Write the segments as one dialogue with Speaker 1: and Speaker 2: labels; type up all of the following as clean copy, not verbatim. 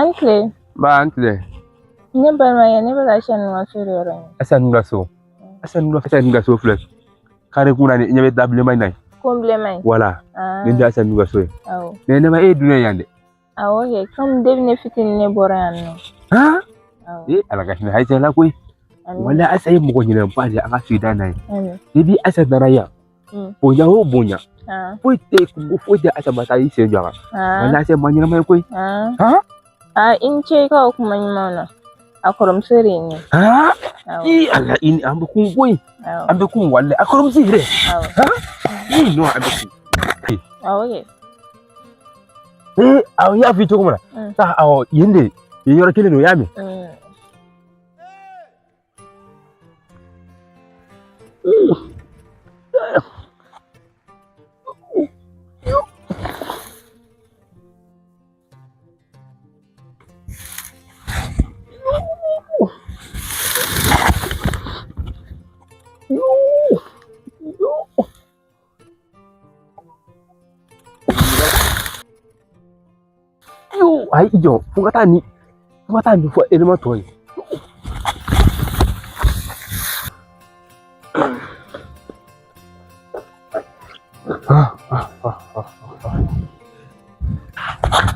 Speaker 1: An tile.
Speaker 2: Ba an tile.
Speaker 1: Ne balimakɛ, ne bɛ ka Ayisa ninnu ka so de yɔrɔ ɲini.
Speaker 2: Ayisa ninnu ka so. Ayisa ninnu ka Ayisa ninnu ka so filɛ. Kare kunna ni ɲɛ bɛ da bilenman in na yen.
Speaker 1: Kon bilenman in.
Speaker 2: Wala. Nin de Ayisa ninnu ka so ye.
Speaker 1: Awɔ.
Speaker 2: Ne ma e ye dunan ye yan dɛ.
Speaker 1: Awɔ kɛ, komi depuis ne fitinin ne bɔra yan nɔ.
Speaker 2: Han?
Speaker 1: Awɔ.
Speaker 2: Ee Ala ka hinɛ Ayisa la koyi. Wala Ayisa ye mɔgɔ ɲɛnamaba de ye an ka sigida in na yen. Depuis Ayisa nana yan. Bonya o bonya. Foyi tɛ kungo foyi tɛ Ayisa ma taa i sen jɔ a kan. Wala Ayisa ye maa ɲɛnama ye koyi.
Speaker 1: Aa, i ni ce i ka o kuma ɲumanw na. A kɔrɔmuso de ye nin ye.
Speaker 2: Ii Ala i ni an bɛ kun koyi. An bɛ kun walayi a kɔrɔmuso yɛrɛ. Ii non an bɛ kun.
Speaker 1: Awɔ kɛ.
Speaker 2: Ee awɔ n y'a f'i cogo min na. Sa awɔ yen de yen yɔrɔ kelen don i y'a mɛn. Yo, ayi i jɔ fo ka taa ni fo ka taa nin fɔ élément tɔ ye.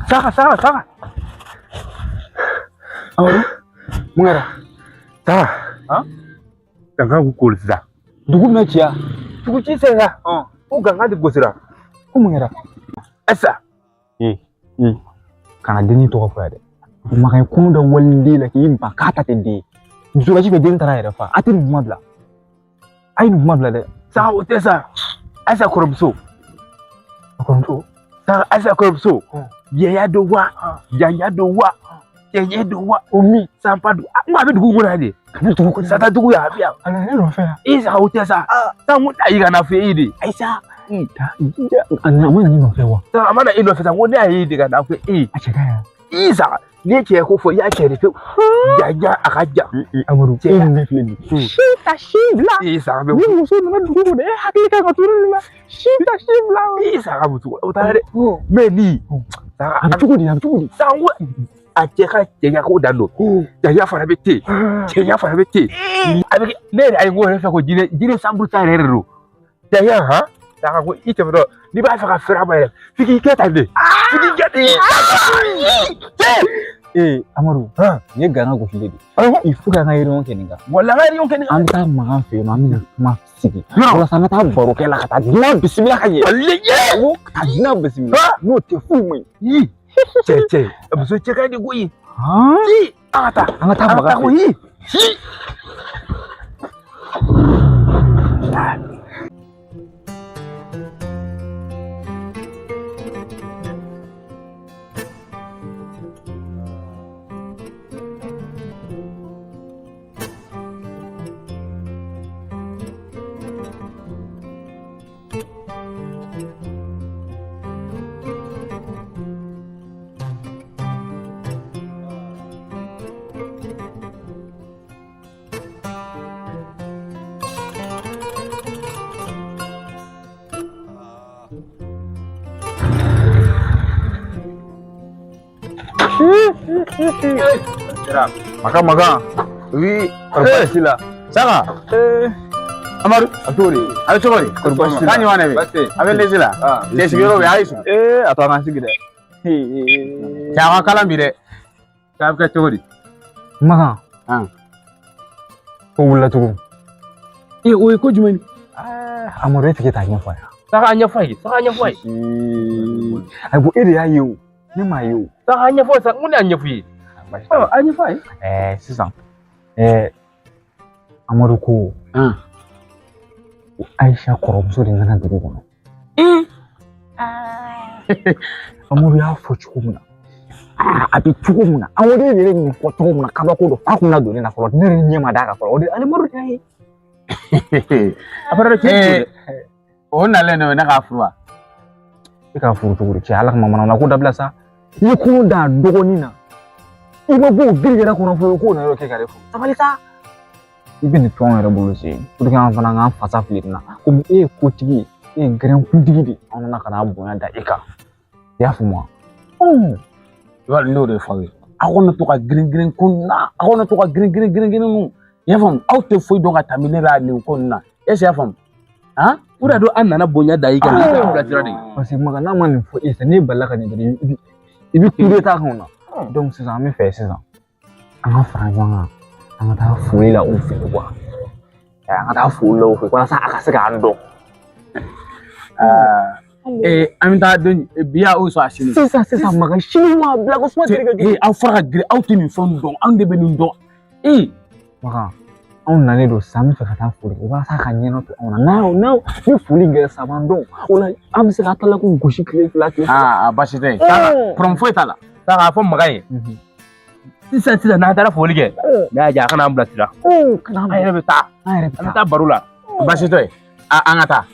Speaker 2: Saka, saka, saka.
Speaker 3: Amadu, mun kɛra?
Speaker 2: Saka.
Speaker 3: Han?
Speaker 2: Gangan k'u kori sisan.
Speaker 3: Dugu bɛna ci ya?
Speaker 2: Dugu ci sen kan. Ko gangan de gosira.
Speaker 3: Ko mun kɛra?
Speaker 2: Ayisa.
Speaker 3: Ee, ee, kana dennin tɔgɔ fɔ yan dɛ. Makan ye kɔnɔ da waliden la k'i ban k'a ta tɛ den ye. Dusukasi fɛ den taara a yɛrɛ fa. A tɛ nin kuma bila. A ye nin kuma bila dɛ.
Speaker 2: Sa o tɛ sa. Ayisa kɔrɔmuso.
Speaker 3: A kɔrɔmuso?
Speaker 2: Sa Ayisa kɔrɔmuso. Yɛya don wa? Janya don wa? Cɛɲɛ don wa?
Speaker 3: O min?
Speaker 2: Sanpa don. N ko a bɛ dugu kɔnɔ yan de.
Speaker 3: Ka na dugu kɔnɔ.
Speaker 2: Sata dugu yan a bɛ yan.
Speaker 3: A nana ne nɔfɛ yan.
Speaker 2: I sa o tɛ sa. Sa n ko ayi ka na fɔ e de.
Speaker 3: Ayisa. A nana a ma na ne nɔfɛ wa?
Speaker 2: Sa a ma na e nɔfɛ sa n ko ne y'a ye de ka na fɔ e ye.
Speaker 3: A cɛ ka ɲi.
Speaker 2: I sa n'i ye cɛ ko fɔ i y'a cɛ de pewu. Janja a ka jan.
Speaker 3: Amadu e ni ne filɛ nin ye. Si ta si bila.
Speaker 2: I sa bɛ.
Speaker 3: Ni muso nana dugu kɔnɔ e hakili kan ka to ne la. Si ta si bila.
Speaker 2: I sa ka muso o taara dɛ. Mɛ ni.
Speaker 3: A bɛ cogo di a bɛ cogo di?
Speaker 2: Sa n ko a cɛ ka cɛya ko dan don. Janya fana bɛ ten. Cɛya fana bɛ ten. A bɛ ne yɛrɛ ayi n ko yɛrɛ fɛ ko jinɛ jinɛ sanburu ta yɛrɛ de don. Janya han. Saka ko i tɛmɛtɔ n'i b'a fɛ ka fɛrɛ a ma yɛrɛ f'i k'i kɛ tan de. F'i k'i kɛ ten.
Speaker 3: Ee Amadu nin ye gangan gosilen de ye. Il faut k'an ka réunion kɛ nin kan.
Speaker 2: Walahi an ka réunion kɛ nin kan.
Speaker 3: An bɛ taa Makan fɛ yen nɔ an bɛna kuma sigi. Walasa an ka taa baro kɛ la ka taa dunan bisimila ka ɲɛ.
Speaker 2: Walahi.
Speaker 3: Ka taa dunan bisimila. N'o tɛ foyi ma ɲi.
Speaker 2: Cɛ cɛ muso cɛ ka ɲi koyi. An ka taa.
Speaker 3: An ka taa Makan fɛ
Speaker 2: yen.
Speaker 3: Makan makan.
Speaker 2: Oui.
Speaker 3: Kɔri baasi la.
Speaker 4: Saka. Amadu.
Speaker 3: A cogo di?
Speaker 4: A bɛ cogo di?
Speaker 3: Kɔri baasi la.
Speaker 4: K'a ɲuman de bɛ. A bɛ lezi la. Cɛ sigiyɔrɔ bɛ a y'i sigi.
Speaker 3: Ee a to an k'an sigi dɛ.
Speaker 4: Cɛ a ka kalan bi dɛ.
Speaker 2: K'a bɛ kɛ cogo di?
Speaker 3: Makan. Ko wulila tugun.
Speaker 2: Ee o ye ko jumɛn ye?
Speaker 3: Amadu e tɛ k'e t'a ɲɛfɔ a ye.
Speaker 2: Saka a ɲɛfɔ a ye. Saka a ɲɛfɔ a ye.
Speaker 3: Ayi e de y'a ye o. Ne m'a ye o.
Speaker 2: Saka a ɲɛfɔ sa n ko ne y'a ɲɛfɔ i ye. A ɲɛfɔ a ye.
Speaker 3: Sisan Amadu ko Ayisa kɔrɔmuso de nana dugu kɔnɔ. Amadu y'a fɔ cogo min na a bɛ cogo min na Amadu yɛrɛ nin fɔ cogo min na kabako don fa kun na don ne na fɔlɔ ne yɛrɛ ɲɛ ma d'a kan fɔlɔ o de Amadu de y'a ye.
Speaker 2: A fana tiɲɛ
Speaker 4: o nalen don ne k'a furu wa?
Speaker 3: E k'a furu cogo di cɛ ala kama mana ko dabila sa i ye kɔnɔ da dɔgɔnin na i ma bɔ o giri yɛrɛ kɔnɔ fɔlɔ k'o na yɔrɔ kɛ ka de furu sabali sa i bɛ nin to anw yɛrɛ bolo sen pour que an fana k'an fasa fili nin na komi e ye kotigi ye e ye gɛrɛnkuntigi de ye an nana ka na bonya da e kan i y'a faamu wa?
Speaker 4: I b'a dɔn ne y'o de fɔ aw ye. Aw kana to ka girin girin ko na, aw kana to ka girin girin girin girin nu. I y'a faamu, aw tɛ foyi dɔn ka tɛmɛ ne la nin ko ninnu na. Est ce que i y'a faamu? Han?
Speaker 2: O de y'a to an nana bonya da i kan. I k'an bilasira de.
Speaker 3: Parce que Makan n'a ma nin fɔ e sisan n'e balila ka nin dɔrɔn i bɛ coup d'état k'anw na. Donc sisan an bɛ fɛ sisan an ka fara ɲɔgɔn kan an ka taa foli la u fɛ yen quoi. An ka taa foli la u fɛ yen walasa a ka se k'an dɔn.
Speaker 4: An bɛ taa don bi ya o sɔn a sini.
Speaker 3: Sisan sisan Makan sini ma bila ko suma terikɛ
Speaker 4: Ee, aw fara ka girin, aw tɛ nin fɛnw dɔn, anw de bɛ nin dɔn. Ee,
Speaker 3: Makan anw nalen don sisan an bɛ fɛ ka taa foli kɛ walasa ka ɲɛnɔ to anw na n'a n'a ni foli kɛra sisan a b'an dɔn o la an bɛ se ka talaku gosi tile fila tile saba.
Speaker 4: Aa, baasi tɛ yen. Problème foyi t'a la.
Speaker 2: Sa k'a fɔ Makan ye. Sisan sisan n'an taara foli kɛ, n'a y'a diya a kana an bilasira.
Speaker 3: Kana
Speaker 2: An yɛrɛ bɛ taa.
Speaker 3: An yɛrɛ bɛ
Speaker 2: An bɛ taa baro la.
Speaker 4: Baasi tɛ yen. An ka taa.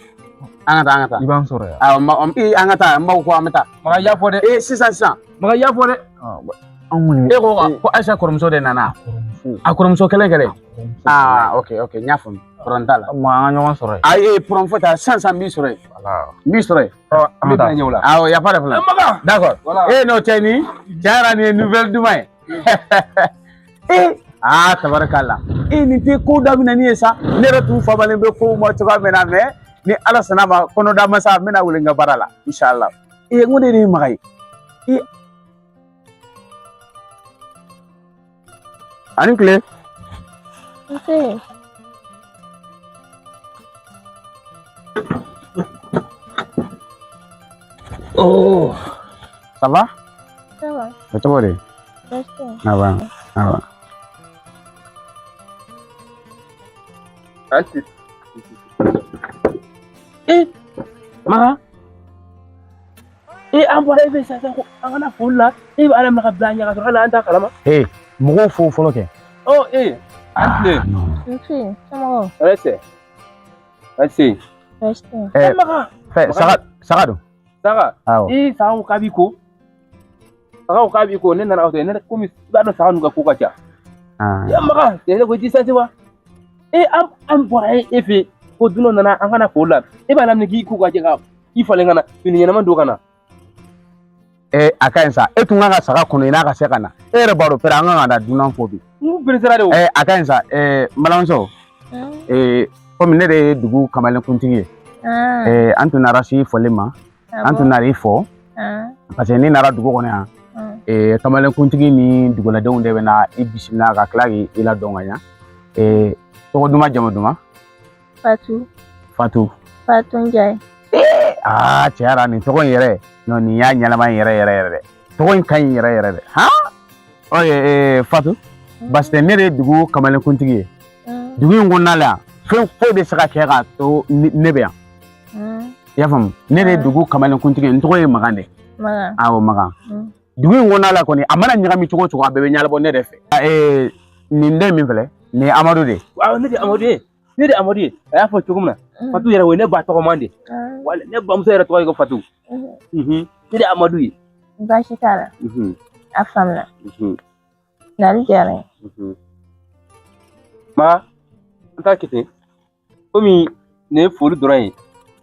Speaker 4: An ka taa, an ka taa.
Speaker 3: I b'an sɔrɔ yan.
Speaker 4: Awɔ, an ka taa, n b'aw kɔ, an bɛ taa.
Speaker 2: Makan y'a fɔ dɛ.
Speaker 4: Ee, sisan sisan.
Speaker 2: Makan y'a fɔ dɛ.
Speaker 3: Anw kɔni
Speaker 4: E ko ko Ayisa kɔrɔmuso de nana. A kɔrɔmuso kelen kelen. Aa, ok ok, n y'a faamu. Problème t'a la.
Speaker 3: Ma an ka ɲɔgɔn sɔrɔ yen.
Speaker 4: Ayi, problème foyi t'a la. Sisan sisan n b'i sɔrɔ yen. N b'i sɔrɔ yen.
Speaker 3: An bɛ taa
Speaker 2: ɲɛ o la.
Speaker 4: Awɔ, y a pas de problème.
Speaker 2: Makan.
Speaker 4: D'accord.
Speaker 2: Voilà.
Speaker 4: Eh non, cɛ nin, cɛ yɛrɛ nin ye nouvelle duman ye. Eh, aa tabarikala. Eh, nin tɛ ko daminɛni ye sa. Ne yɛrɛ tun fabalen bɛ kow ma cogoya min na, mais ni Ala sɔnna ma kɔnɔda masa n bɛna wele n ka baara la, inshallah. Eh, n ko de ye Makan ye. Eh. Ani tile.
Speaker 1: Nse.
Speaker 4: Oh. Ça va?
Speaker 1: Ça va.
Speaker 4: O cogo di?
Speaker 1: Baasi tɛ yen.
Speaker 4: Awɔ, awɔ.
Speaker 2: An ti. Eh, Makan. Eh, an bɔra e fɛ sisan ko an kana foli la. E bɛ Ala minɛ ka bila an ɲɛ ka sɔrɔ hali an t'a kalama.
Speaker 4: Eh, mɔgɔw fo fɔlɔ kɛ.
Speaker 2: Ɔ eh, an tile.
Speaker 1: Nse, somɔgɔw?
Speaker 2: Hɛrɛ tɛ. Baasi tɛ yen.
Speaker 1: Baasi tɛ yen.
Speaker 4: Eh,
Speaker 2: Makan.
Speaker 4: fɛ saga saga don.
Speaker 2: Saga.
Speaker 4: Awɔ.
Speaker 2: Ee, saga ko k'a b'i ko. Saga ko k'a b'i ko, ne nana aw fɛ, ne komi i b'a dɔn saga ninnu ka ko ka ca.
Speaker 4: Ah.
Speaker 2: Eh, Makan, ne ko i t'i santi wa? Ee, an bɔra e fɛ ko dunan nana an kana foli la. E b'a laminɛ k'i ko ka jɛ ka i falen ka na, fini ɲɛnama don ka na.
Speaker 4: Eh, a ka ɲi sa. E tun kan ka saga kɔnɔ i n'a ka se ka na. E yɛrɛ b'a dɔn pɛrɛ an kan ka taa dunan fo bi.
Speaker 2: N peresera de o.
Speaker 4: Eh, a ka ɲi sa. Eh, n balimamuso. Eh, komi ne de ye dugu kamalenkuntigi ye. Eh, an tun nana se fɔli ma. An tun nana i fɔ. Parce que n'i nana dugu kɔnɔ yan. Eh, kamalenkuntigi ni duguladenw de bɛ na i bisimila ka tila k'i ladɔn ka ɲa. Eh, tɔgɔ duman jamu duman?
Speaker 1: Fatu.
Speaker 4: Fatu.
Speaker 1: Fatu Njaye.
Speaker 4: Aa, cɛ yɛrɛ nin tɔgɔ in yɛrɛ, non nin y'a ɲɛnama in yɛrɛ yɛrɛ yɛrɛ dɛ. Tɔgɔ in ka ɲi yɛrɛ yɛrɛ dɛ. Han? Ɔ eh, Fatu, parce que ne de ye dugu kamalenkuntigi ye. Dugu in kɔnɔna la yan, fɛn foyi bɛ se ka kɛ k'a to ne bɛ yan. I y'a faamu? Ne de ye dugu kamalenkuntigi ye, n tɔgɔ ye Makan de.
Speaker 1: Makan.
Speaker 4: Awɔ, Makan. Dugu in kɔnɔna la kɔni, a mana ɲagami cogo o cogo, a bɛɛ bɛ ɲɛnabɔ ne de fɛ. Eh, nin den min filɛ, nin ye Amadu de ye.
Speaker 2: Awɔ, ne de ye Amadu ye. Ne de ye Amadu ye. A y'a fɔ cogo min na, Fatu yɛrɛ o ye ne ba tɔgɔman de. Wala ne bamuso yɛrɛ tɔgɔ ye ko Fatu. Ne de ye Amadu ye.
Speaker 1: Baasi t'a la. A faamuna. Nali diyara n ye.
Speaker 2: Ma, an t'a kɛ ten. Komi nin ye foli dɔrɔn ye,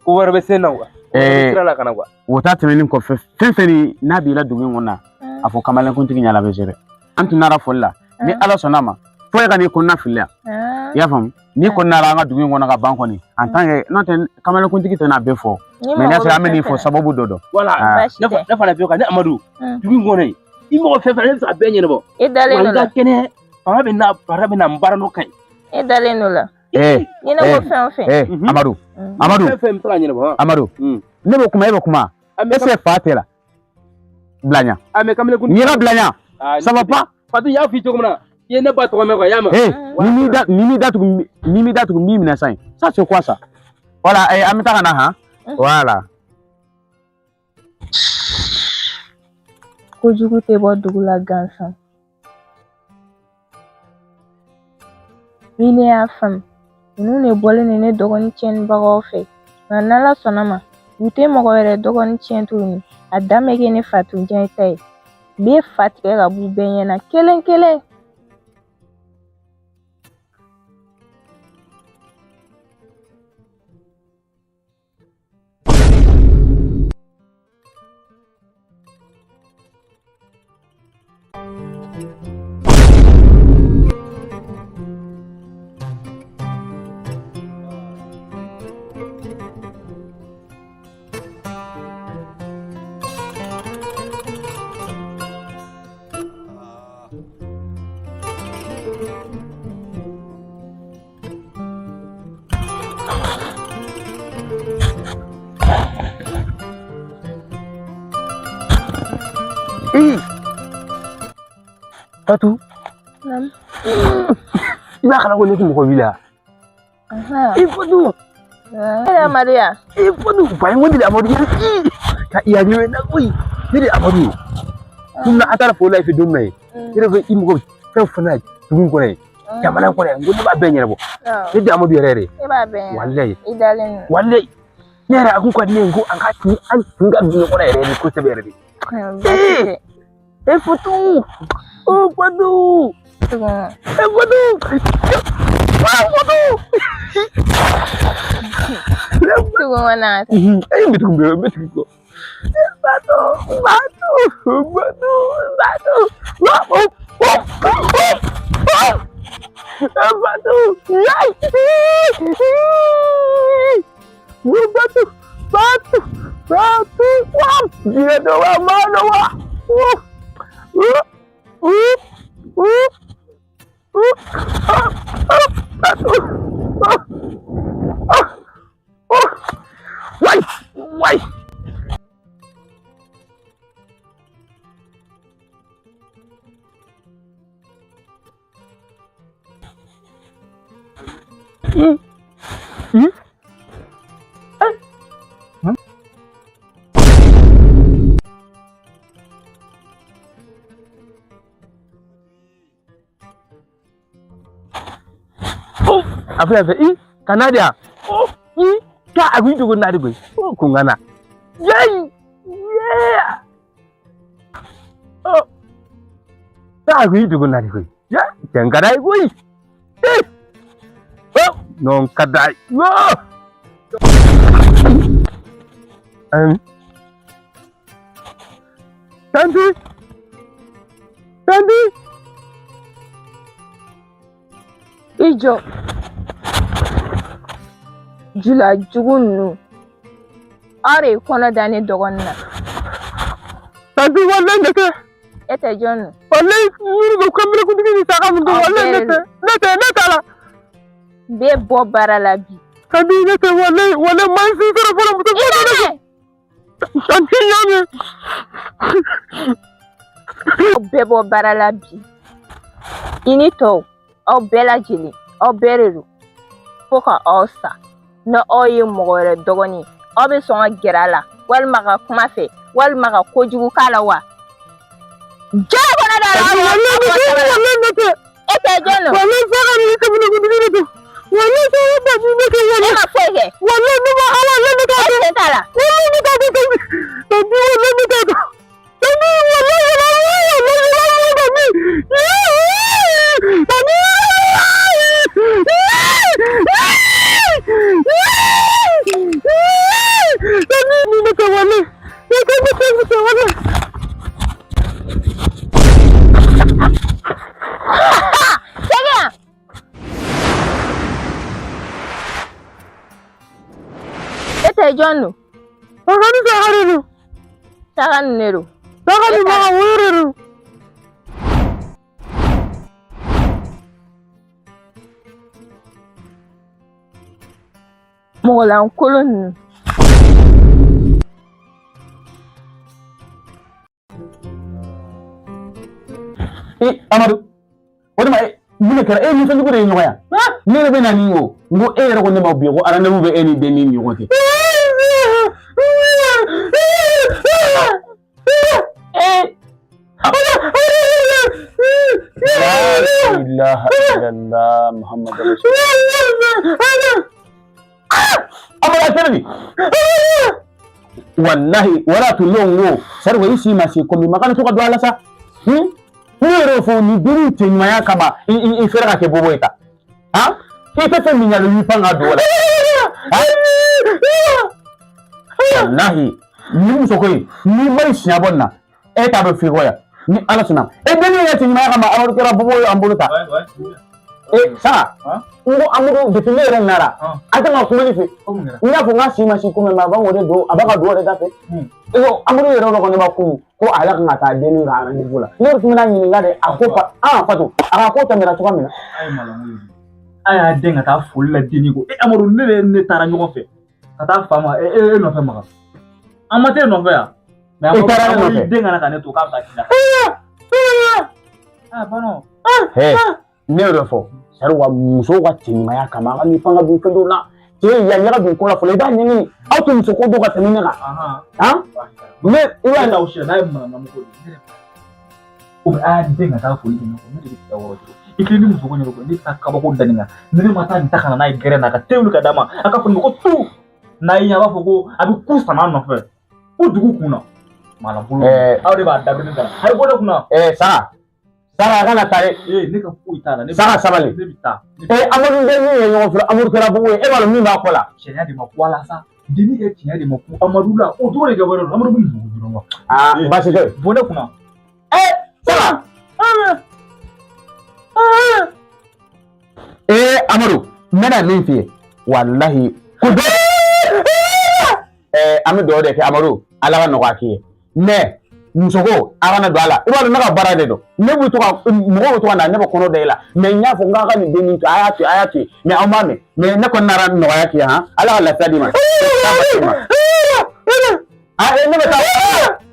Speaker 2: ko wɛrɛ bɛ sen na quoi. Ko wɛrɛ bɛ sira la ka na quoi.
Speaker 4: O ta tɛmɛnen kɔfɛ, fɛn fɛn ni n'a b'i la dugu in kɔnɔ na, a fɔ kamalenkuntigi ɲɛna bɛ se dɛ. An tun nana foli la. Ni Ala sɔnna a ma, fo e ka n'i kɔnɔna fili yan. I y'a faamu? N'i kɔni nana an ka dugu in kɔnɔ ka ban kɔni, en tant que n'o tɛ kamalenkuntigi tɛna bɛɛ fɔ. Mais n'a sɔrɔ an bɛ nin fɔ sababu dɔ dɔn.
Speaker 2: Voilà. Ne fana bɛ kan ne Amadu. Dugu in kɔnɔ yen, i mɔgɔ fɛn fɛn ne bɛ se ka bɛɛ ɲɛnabɔ.
Speaker 1: E dalen don la.
Speaker 2: Wa n ka kɛnɛ, fanga bɛ na, baara bɛ na, n baara n'o ka ɲi.
Speaker 1: E dalen don la.
Speaker 4: Eh,
Speaker 1: Ni ne ko fɛn o fɛn.
Speaker 4: Eh, Amadu. Amadu.
Speaker 2: Fɛn fɛn bɛ se ka ɲɛnabɔ.
Speaker 4: Amadu. Ne bɛ kuma, e bɛ kuma. Est ce que fa tɛ la? Bila ɲa.
Speaker 2: Ah, mais kamalenkuntigi.
Speaker 4: N'i yɛrɛ bila ɲa. Ça va pas?
Speaker 2: Fatu y'a f'i cogo min na. I ye ne ba tɔgɔ mɛn quoi, i y'a mɛn.
Speaker 4: Eh, ni m'i datugu, ni m'i datugu min minɛ sa ye. Ça c'est quoi ça? Voilà, eh, an bɛ taa ka na han. Voilà.
Speaker 1: Kojugu tɛ bɔ dugu la gansan. Ni ne y'a faamu, ninnu de bɔlen don ne dɔgɔnin tiɲɛnibagaw fɛ. Nka n'Ala sɔnna ma, u tɛ mɔgɔ wɛrɛ dɔgɔnin tiɲɛ tuguni. A dan bɛ kɛ ne Fatu Njaye ta ye. N bɛ fa tigɛ ka b'u bɛɛ ɲɛna kelen kelen.
Speaker 2: Fatu. I b'a kalama ko ne tɛ mɔgɔ wuli. I Fatu.
Speaker 1: Ne de Amadu ya.
Speaker 2: I Fatu ba in wani da Amadu ya ka iya ne na koyi. Ne de Amadu ye. Tun na a taara foro la i fɛ don min na ye. Ne yɛrɛ ko i mago bɛ fɛn fɛn na dugu in kɔnɔ ye. Jamana in kɔnɔ yan, n ko ne b'a bɛɛ ɲɛnabɔ. Ne de Amadu yɛrɛ yɛrɛ.
Speaker 1: E b'a bɛɛ ɲɛnabɔ.
Speaker 2: Walayi.
Speaker 1: I dalen don.
Speaker 2: Walayi. Ne yɛrɛ a kun ka di ne ye ko an ka tun an tun ka don ɲɔgɔn na yɛrɛ de kosɛbɛ yɛrɛ de. E Fatu! Oh Fatu! E Fatu! Ah Fatu!
Speaker 1: Tugun na.
Speaker 2: E n bɛ tugun n bɛ tugun kɔ. Fatu! Fatu! Fatu! Fatu! Fatu! Fatu! Fatu! Fatu! Jinɛ dɔ wa maa dɔ wa! Wai! Wai! A filɛ fɛ i kana di yan i ka a kun jogo na de koyi kun ka na yeyi yeah ka a kun jogo na de koyi ya cɛ n ka d'a ye koyi non n ka d'a ye Tanti Tanti
Speaker 1: I jɔ jula jugu ninnu aw de ye kɔnɔ da ne dɔgɔnin na.
Speaker 2: Tanti walayi ne tɛ.
Speaker 1: E tɛ jɔn don?
Speaker 2: Walayi yiri ko kamelekuntigi ni saga min don walayi ne tɛ ne tɛ ne t'a la.
Speaker 1: N bɛ bɔ baara la bi.
Speaker 2: Tanti ne tɛ walayi walayi maa si sɔrɔ fɔlɔ muso fɔlɔ ne tɛ. Tanti y'a mɛn.
Speaker 1: Aw bɛɛ bɔ baara la bi. I ni tɔw aw bɛɛ lajɛlen aw bɛɛ de don fo ka aw sa ni aw ye mɔgɔ wɛrɛ dɔgɔnin ye aw bɛ sɔn ka gɛrɛ a la walima ka kuma fɛ walima ka kojugu k'a la wa jɔn kɔnɔ da la e tɛ jɔn don
Speaker 2: walayi saga ni kamelekuntigi de don walayi saga ba ni ne tɛ
Speaker 1: e ma foyi kɛ
Speaker 2: walayi ne ma ala ne t'a
Speaker 1: e sen t'a la
Speaker 2: walayi ne t'a dɔn tanti walayi ne t'a dɔn tanti walayi walayi walayi tanti tanti tanti ne tɛ walayi ne tɛ ne tɛ ne tɛ walayi.
Speaker 1: Segin yan. E tɛ jɔn don?
Speaker 2: Saga ni saga de don.
Speaker 1: Saga ninnu de don.
Speaker 2: Saga ni baga wo de don.
Speaker 1: Mɔgɔlankolon ninnu.
Speaker 4: E Amadu o de ma mun de kɛra e ni fɛnjugu de ye ɲɔgɔn ye ne yɛrɛ bɛ na nin ko n ko e yɛrɛ ko ne ma bi ko rendez-vous bɛ e ni den ni ɲɔgɔn cɛ. La ilaha illallah Muhammadu Rasulullah. Amadu a kɛra di? Wallahi wala tun ne ko sari i si ma se komi ma kana to ka don a la sa. Ne yɛrɛ fɔ ni dennin cɛɲumanya kama i fɛrɛ ka kɛ bobo ye ta. Han? I tɛ fɛn min ɲa i pan ka don o la. Wallahi ni muso ko in n'i ma i siɲɛ bɔ nin na e t'a bɛ f'i kɔ yan ni Ala sɔnna e dennin yɛrɛ cɛɲumanya kama Amadu kɛra bobo ye an bolo ta. E sa n ko Amadu depuis ne yɛrɛ nara a tɛ ka kuma ne fɛ n y'a fɔ n k'a si ma se ko mɛ a b'a o de don a b'a ka don o de da fɛ e ko Amadu yɛrɛ ko ne ma ko ko a yɛrɛ kan ka taa dennin ka rendez-vous la ne yɛrɛ tun bɛna ɲininka de a ko Fatu a ka ko tɛmɛna cogoya min na.
Speaker 3: A y'a den ka taa foli la dennin ko e Amadu ne de ne taara ɲɔgɔn fɛ ka taa fa ma e e nɔfɛ Makan an ma t'e nɔfɛ yan.
Speaker 4: E taara ne nɔfɛ.
Speaker 3: Den kana ka ne to k'a bɛ taa ci la. Ah banna.
Speaker 4: Ne y'o de fɔ sari wa musow ka cɛɲumanya kama a ka n'i pan ka don fɛn dɔw la cɛ yan ɲaga don ko la fɔlɔ i b'a ɲɛɲini aw tɛ muso ko dɔn ka tɛmɛ ne kan han ne i b'a
Speaker 3: ye aw sira n'a ye manamana ko ye o bɛ a den ka taa foli kɛ ɲɔgɔn ne de bɛ taa wɔɔrɔ i kelen ni muso ko ɲɛnabɔ ne bɛ taa kabako da nin kan ni ne ma taa nin ta ka na n'a ye gɛrɛn na ka te wuli ka d'a ma a ka fɔ nin ma ko tu n'a ye a b'a fɔ ko a bɛ ku sama a nɔfɛ ko dugu kun na malabolo aw de b'a dabiri ne da la a ye bɔ ne kunna.
Speaker 4: Sara Sara a kana taa dɛ.
Speaker 3: Ee ne ka foyi t'a la.
Speaker 4: Sara sabali.
Speaker 3: Ne bɛ taa.
Speaker 4: Amadu bɛ min ye ɲɔgɔn fɛ Amadu kɛra bugu ye e b'a dɔn min b'a kɔ la.
Speaker 3: Cɛya de ma ku a la sa. Denni kɛ tiɲɛ de ma ku Amadu la o dɔrɔn de kɛ wɛrɛ don Amadu bɛ nugu dɔrɔn wa.
Speaker 4: Aa baasi tɛ.
Speaker 3: Bɔ ne kunna.
Speaker 4: Sara. Amadu n bɛna min f'i ye walahi ko dɔ. An bɛ dugawu de kɛ Amadu Ala ka nɔgɔya k'i ye mais musoko a kana don a la i b'a dɔn ne ka baara de don ne bɛ to ka mɔgɔw bɛ to ka na ne bɛ kɔnɔ da e la mais n y'a fɔ n k'a ka nin dennin to a y'a to a y'a to yen mais aw m'a mɛn mais ne kɔni nana nɔgɔya k'i ye han Ala ka lafiya d'i ma. Ne bɛ taa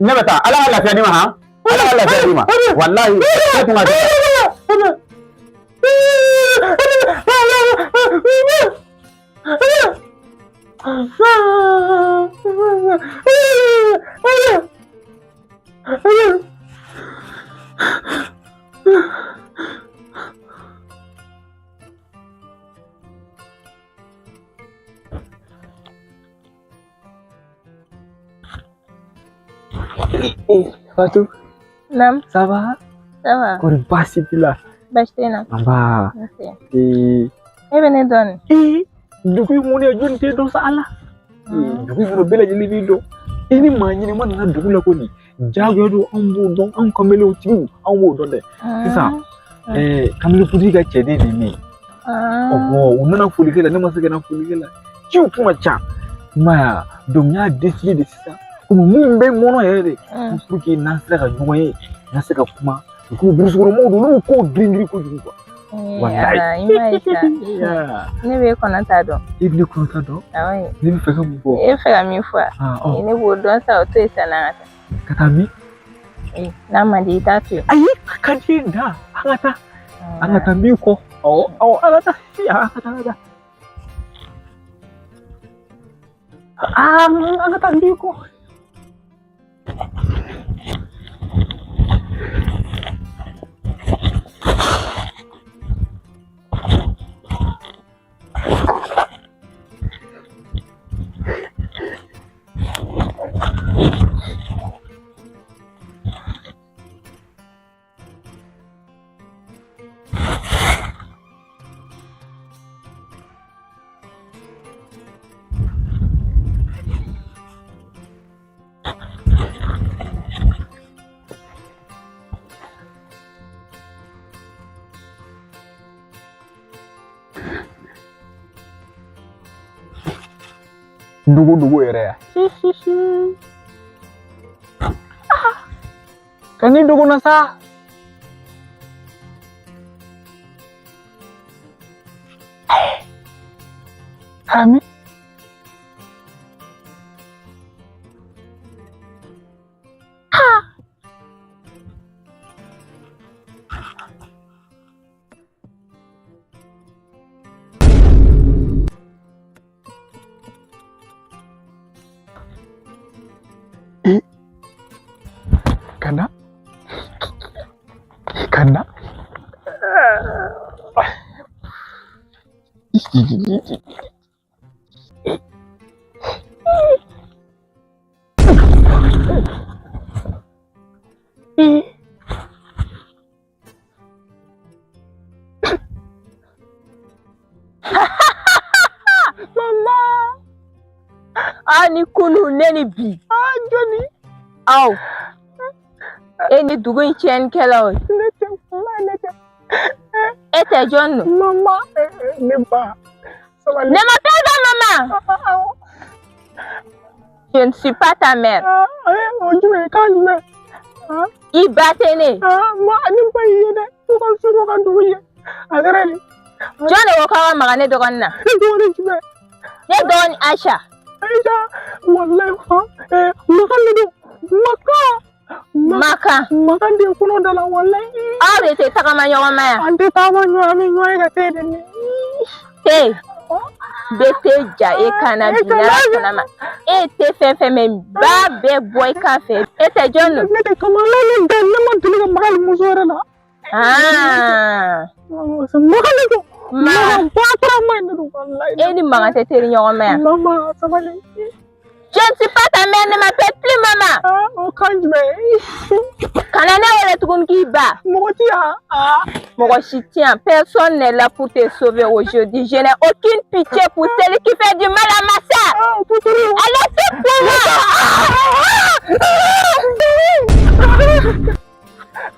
Speaker 4: ne bɛ taa Ala ka lafiya d'i ma han Ala ka lafiya d'i ma walahi ne tun ka.
Speaker 3: Fatou.
Speaker 1: Naam.
Speaker 3: Ça va?
Speaker 1: Ça va.
Speaker 3: Kɔri baasi t'i la?
Speaker 1: Baasi tɛ n na.
Speaker 3: Nba.
Speaker 1: Nse.
Speaker 3: Ee.
Speaker 1: E bɛ ne dɔn nin?
Speaker 3: Ee dugu in kɔnɔ yan jɔnni t'e dɔn sa ala. Dugu in kɔnɔ bɛɛ lajɛlen b'i dɔn. I ni maa ɲɛnɛma nana dugu la kɔni diyagoya don anw b'o dɔn anw kamelenw tigiw anw b'o dɔn dɛ. Sisan kamelentigi ka cɛden de ye ne ye. Ɔhɔ u nana folikɛ la ne ma se ka na folikɛ la ciw kun ka ca. I m'a ye wa donc n y'a décidé de sisan komi mun bɛ n kɔnɔ yɛrɛ de pour que n'an sera ka ɲɔgɔn ye n'an se ka kuma komi burusukɔnɔmɔgɔw don olu bɛ kow girin girin kojugu quoi.
Speaker 1: Walayi. I m'a ye sa. Ne b'e kɔnɔ ta dɔn.
Speaker 3: E bɛ ne kɔnɔ ta dɔn?
Speaker 1: Awɔ.
Speaker 3: Ne bɛ fɛ ka mun fɔ?
Speaker 1: E bɛ fɛ ka min fɔ wa? Ne b'o dɔn sa o to yen sa n'an ka taa.
Speaker 3: Ka taa min?
Speaker 1: N'a man di i t'a to yen.
Speaker 3: Ayi a ka di n da an ka taa an ka taa min kɔ awɔ awɔ an ka taa an ka taa an ka taa. An ka taa min kɔ. Dugu dugu yɛrɛ ya. Ka ni dogo na sa. Ami. Kana. Kana.
Speaker 1: Mama. Ah, ni kunu ne ni bi.
Speaker 3: Ah, jɔnni.
Speaker 1: Aw. E ni dugu in tiɲɛnikɛlaw ye.
Speaker 3: Ne tɛ kuma ne tɛ.
Speaker 1: E tɛ jɔn don?
Speaker 3: Mama, ne ba. Sabali.
Speaker 1: Ne m'appelle pas maman. Je ne suis pas ta mère.
Speaker 3: O jumɛn k'a jumɛn?
Speaker 1: I ba tɛ ne.
Speaker 3: Ma ne ba y'i ye dɛ. Ko ka so ka dugu ye. A kɛra di?
Speaker 1: Jɔn de ko k'aw ka maga ne dɔgɔnin na?
Speaker 3: Ne dɔgɔnin jumɛn?
Speaker 1: Ne dɔgɔnin Aisha.
Speaker 3: Aisha, walayi Makan de don. Makan.
Speaker 1: Makan.
Speaker 3: Makan de kɔnɔ da la walayi.
Speaker 1: Aw de tɛ tagama ɲɔgɔn ma yan.
Speaker 5: An tɛ taama ɲɔgɔn, an bɛ ɲɔgɔn ye ka te de min.
Speaker 1: Te bɛ te ja e kan na bi n'Ala sɔnna ma. E ye te fɛn fɛn min ba bɛɛ bɔ i kan fɛ. E tɛ jɔn don?
Speaker 5: Ne tɛ kamalen ne tɛ, ne ma deli ka maga muso yɛrɛ la.
Speaker 1: Ah.
Speaker 5: Maga de don.
Speaker 1: Ma.
Speaker 5: Maga batara ma ne don walayi.
Speaker 1: E ni Maga tɛ teri ɲɔgɔn ma yan.
Speaker 5: Mama sabali.
Speaker 1: Je ne suis pas ta mère, ne m'appelle plus maman.
Speaker 5: Ah, o kan jumɛn?
Speaker 1: Kana ne wele tuguni k'i ba.
Speaker 5: Mɔgɔ ti yan. Ah.
Speaker 1: Mɔgɔ si tɛ yan. Personne n'est là pour te sauver aujourd'hui. Je n'ai aucune pitié pour celui qui fait du mal à ma sœur.
Speaker 5: Ah, puturu.
Speaker 1: Allez, c'est pour moi.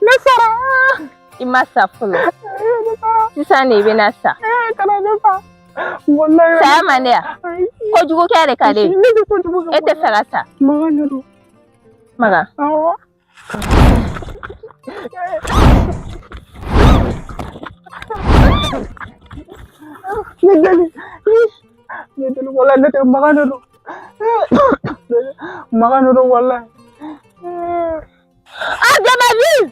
Speaker 5: Ne sara.
Speaker 1: I ma sa fɔlɔ.
Speaker 5: Ne sara.
Speaker 1: Sisan de i bɛna sa.
Speaker 5: Eh, kana ne fa. Walayi.
Speaker 1: Saya man di yan.
Speaker 5: Ayi.
Speaker 1: Kojugukɛ de ka di ye.
Speaker 5: Ne tɛ kojugu kɛ.
Speaker 1: E tɛ fɛ ka sa.
Speaker 5: Maga de don.
Speaker 1: Maga.
Speaker 5: Awɔ. Ne deli. Ne deli walayi ne tɛ Maga de don. Maga de don walayi.
Speaker 1: Ah, de ma vie!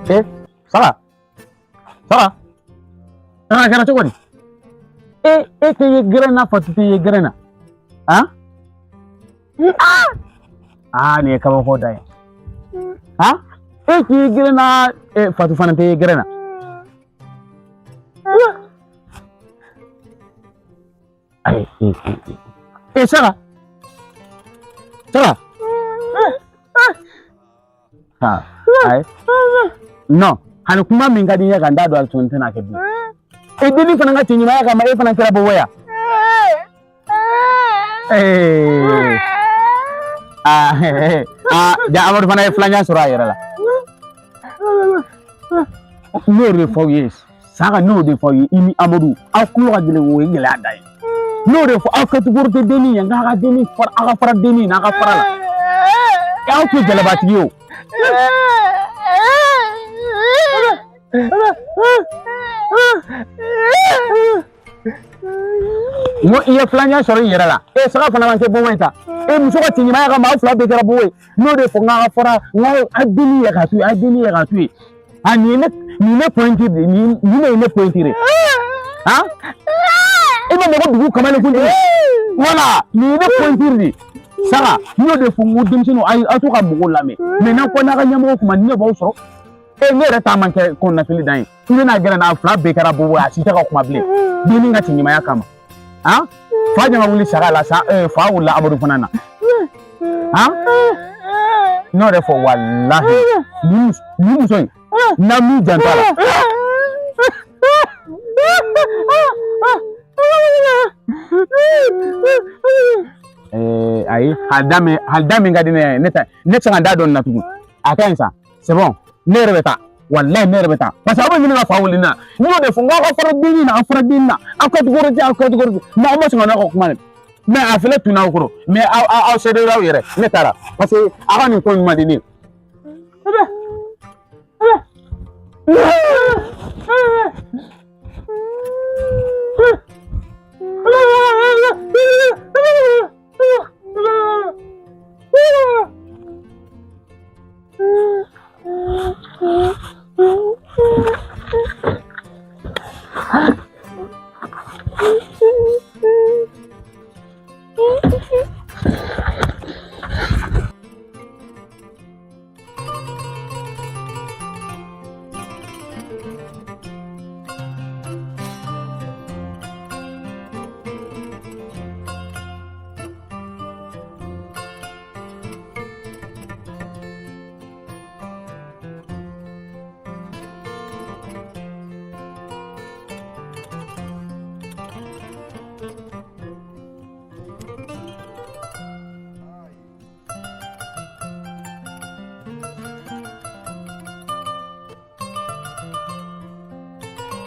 Speaker 4: Eh, Sara. Sara. A kɛra cogo di? E tɛ ye gɛrɛn na, Fatu tɛ ye gɛrɛn na. Han? Aa, nin ye kabako da ye. Han? E tɛ ye gɛrɛn na, Fatu fana tɛ ye gɛrɛn na. Ayi, e, Sara. Sara. Ha, ayi. Non, hani kuma min ka di n ye ka n da don a la tuguni n tɛna kɛ bilen. E denni fana ka cɛɲumanya kama e fana kɛra bɔbɔ ya. Ee. Aa, aa, ja Amadu fana ye filanjan sɔrɔ a yɛrɛ la. N'o de fɔ aw ye, Saga n'o de fɔ aw ye, i ni Amadu, aw tulo ka gɛlɛn o ye gɛlɛya dan ye. N'o de fɔ aw catégorie tɛ denni ye, nk'a ka denni fara, aw ka fara denni n'a ka fara la. Aw tɛ jalabatigi ye o. N ko i ye filanjan sɔrɔ i yɛrɛ la. E Saga fana ma kɛ bɔbɔ ye ta. E muso ka cɛɲumanya kama aw fila bɛɛ kɛra bɔbɔ ye. N'o de fɔ n k'a ka fara, n ko a denni yɛ ka to yen, a denni yɛ ka to yen. A nin ye ne, nin ye ne pointure de ye, nin de ye ne pointure ye. Han? E ma mɔgɔ dugu kamalen kuntigi. Voilà, nin ye ne pointure de ye. Saga, n y'o de fɔ n ko denmisɛnninw a ye aw to ka mɔgɔw lamɛn. Mais n'aw ko n'a ka ɲɛmɔgɔ kuma ni ne b'aw sɔrɔ. E ne yɛrɛ ta man kɛ kɔnɔnafili dan ye. I bɛna gɛrɛ n'a fila bɛɛ kɛra bɔbɔ ye, a si tɛ ka kuma bilen. Denni ka cɛɲumanya kama. Han? Fa ɲama wuli saga la, sa fa wulila Amadu fana na. Han? N'o de fɔ walahi nin muso in n'a m'i janto a la. Ayi, hali da min ka di ne ye, ne tɛ ne tɛ se ka n da don nin na tugun. A ka ɲi sa, c'est bon, ne yɛrɛ bɛ taa. Walahi ne yɛrɛ bɛ taa. Parce que aw bɛ ɲini ka fa wuli ne na. N y'o de fɔ n ko aw ka fara denni na, aw fara denni na, aw catégorie tɛ, aw catégorie tɛ. Mais aw ma sɔn ka n'aw ka kuma dɛ. Mais a fɛnɛ tunna aw kɔrɔ. Mais aw sédera aw yɛrɛ. Ne taara. Parce que aw ka nin ko in man di ne ye.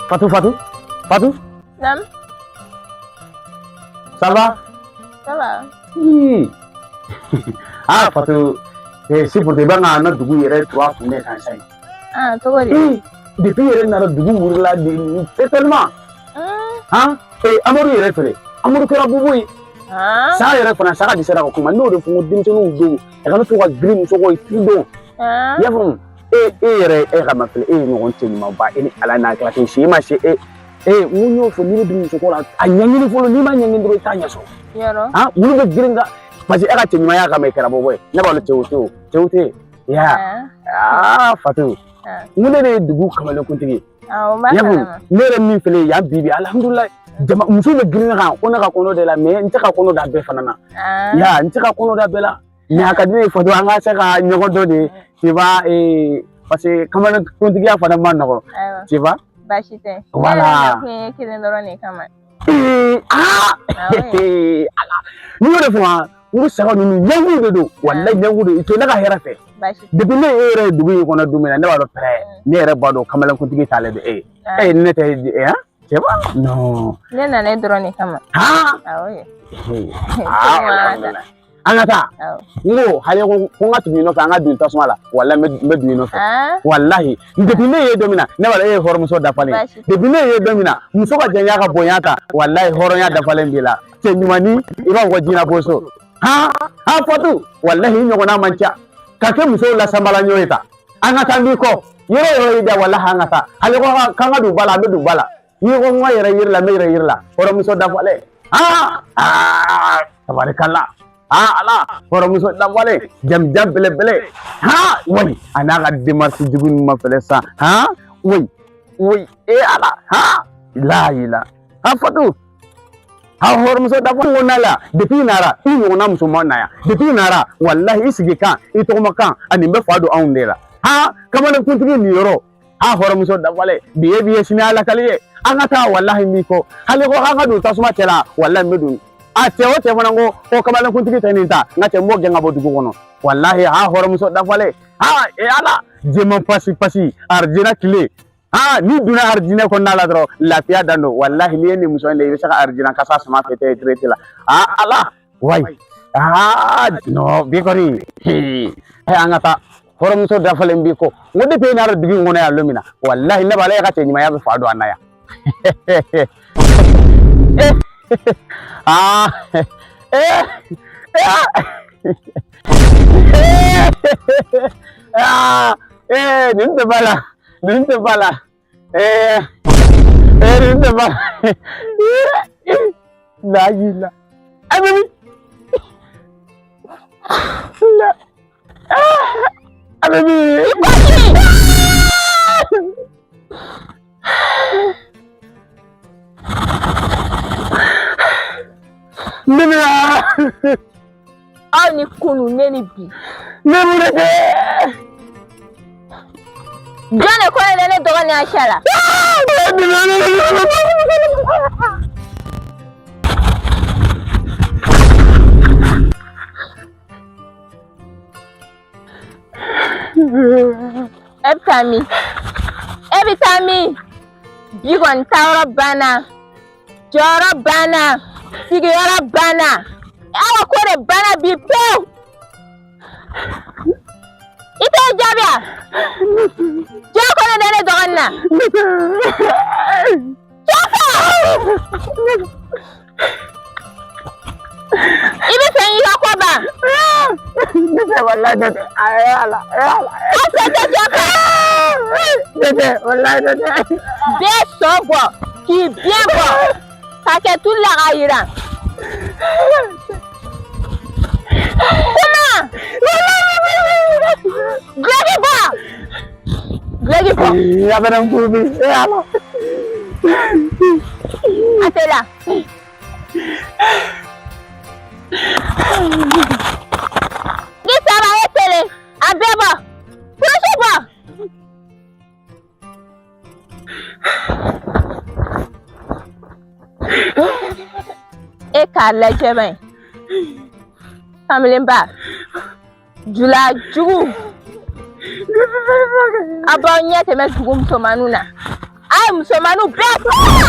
Speaker 4: Fatou, Fatou, Fatou.
Speaker 1: Nam.
Speaker 4: Ça va?
Speaker 1: Ça va.
Speaker 4: Oui. Ah, Fatou, eh, si pour te banga na dugu yɛrɛ tura kun bɛ kan sa ye.
Speaker 1: Ah, cogo di?
Speaker 4: Depuis yɛrɛ nana dugu wurila de tellement. Han? Eh, Amadu yɛrɛ fɛnɛ. Amadu kɛra bobo ye. Saga yɛrɛ fana saga de sera ka kuma n'o de fɔ n ko denmisɛnninw don a kana to ka girin muso kɔ i t'i dɔn i y'a faamu e e yɛrɛ e ka ma filɛ e ye ɲɔgɔn cɛ ɲumanba e ni ala n'a kira k'i si e ma se e e n ko n y'o fɔ n'i bɛ don muso ko la a ɲɛɲini fɔlɔ n'i ma ɲɛɲini dɔrɔn i t'a ɲɛ sɔrɔ han olu bɛ girin ka parce que e ka cɛ ɲumanya kama i kɛra bɔbɔ ye ne b'a dɔn cɛw tɛ o cɛw tɛ ya aa Fatu n ko ne de ye dugu kamalenkuntigi ye i y'a faamu ne yɛrɛ min filɛ yan bi bi alihamudulilayi jama muso bɛ girin ne kan ko ne ka kɔnɔ de la mais n tɛ ka kɔnɔ da bɛɛ fana na ya n tɛ ka kɔnɔ da bɛɛ la mais a ka di ne ye Fatu an ka se ka ɲɔgɔn dɔn de tu vois parce que kamalenkuntigiya fana ma nɔgɔn tu vois
Speaker 1: baasi tɛ
Speaker 4: voilà
Speaker 1: kun ye kelen dɔrɔn de kama
Speaker 4: aa ala n'i y'o de fɔ wa n ko saga ninnu ɲɛngu de don walayi ɲɛngu don i to ne ka hɛrɛ fɛ depuis ne e yɛrɛ ye dugu in kɔnɔ don min na ne b'a dɔn pɛrɛ ne yɛrɛ b'a dɔn kamalenkuntigi t'ale de e ye e ne tɛ e han c'est bon non
Speaker 1: ne nana e dɔrɔn de kama
Speaker 4: han
Speaker 1: awɔ
Speaker 4: aa an ka taa n ko hali ko ko n ka tugu i nɔfɛ an ka don tasuma la walayi n bɛ don i nɔfɛ walahi depuis ne ye don min na ne b'a dɔn e ye hɔrɔnmuso dafalen ye depuis ne ye don min na muso ka janya ka bonya ta walahi hɔrɔnya dafalen b'i la cɛ ɲumanni i b'a fɔ ko jinɛ boso han han Fatu walahi i ɲɔgɔnna man ca ka kɛ musow la sanbala ɲɔ ye ta an ka taa n b'i kɔ yɔrɔ o yɔrɔ y'i da walahi an ka taa hali ko k'an ka don ba la an bɛ don ba la n'i ko n ka yɛrɛ yiri la n bɛ yɛrɛ yiri la hɔrɔnmuso dafalen aa aa tabarikala aa ala hɔrɔnmuso dafalen jamujan belebele ha wayi a n'a ka démarche jugu ninnu ma fɛlɛ sa ha wayi wayi e ala ha layila ha Fatu ha hɔrɔnmuso dafalen ko n'a la depuis i nara i ɲɔgɔnna muso ma na yan depuis i nara walahi i sigi kan i tɔgɔma kan ani bɛ fa don anw de la ha kamalenkuntigi nin yɔrɔ a hɔrɔnmuso dafalen bi ye bi ye sini ala kali ye an ka taa walahi n b'i kɔ hali ko an ka don tasuma cɛ la walahi n bɛ don a cɛ o cɛ fana ko ko kamalenkuntigi tɛ nin ta n ka cɛ n b'o gɛn ka bɔ dugu kɔnɔ walahi a hɔrɔnmuso dafalen a e ala jɛman pasi pasi arijinɛ tile aa n'i donna arijinɛ kɔnɔna la dɔrɔn lafiya dan don walahi n'i ye nin muso in de i bɛ se ka arijinɛ kasa sama fɛ tɛ tirete la aa ala wayi aa non bi kɔni an ka taa hɔrɔnmuso dafalen b'i kɔ n ko depuis e nana dugu in kɔnɔ yan don min na walahi ne b'ala e ka cɛ ɲumanya bɛ fa don an na yan aa aa nin tɛ ba la nin tɛ ba la nin tɛ ba la la a bɛ min la a bɛ min. Ne bɛ
Speaker 1: Aw ni kunu ne ni bi.
Speaker 4: Ne mun de kɛ?
Speaker 1: Jɔn de ko ye ne dɔgɔnin Ayisa la? E bɛ taa min? E bɛ taa min? Bi kɔni taayɔrɔ banna. Jɔyɔrɔ banna. Sigiyɔrɔ banna. Aw ka ko de banna bi pewu. I t'o jaabi wa? Jɔn kɔnɔ da ne dɔgɔnin na? Cɛ I bɛ fɛ i ka ko ban.
Speaker 4: Ne tɛ walayi ne tɛ ayi ala ala.
Speaker 1: Aw fɛ tɛ jɔ kan.
Speaker 4: Ne tɛ walayi ne tɛ.
Speaker 1: Bɛɛ sɔn bɔ k'i biɲɛ bɔ ka kɛ tulu la k'a yiran. Kuma. Duloki bɔ. Duloki bɔ.
Speaker 4: A bɛ na n kuru bi e ala.
Speaker 1: A tɛ la. Ni saba ye kelen a bɛɛ bɔ kurusi bɔ. E k'a lajɛ bani kamalenba jula jugu a b'aw ɲɛ tɛmɛ dugu musomaninw na a ye musomaninw bɛɛ faga.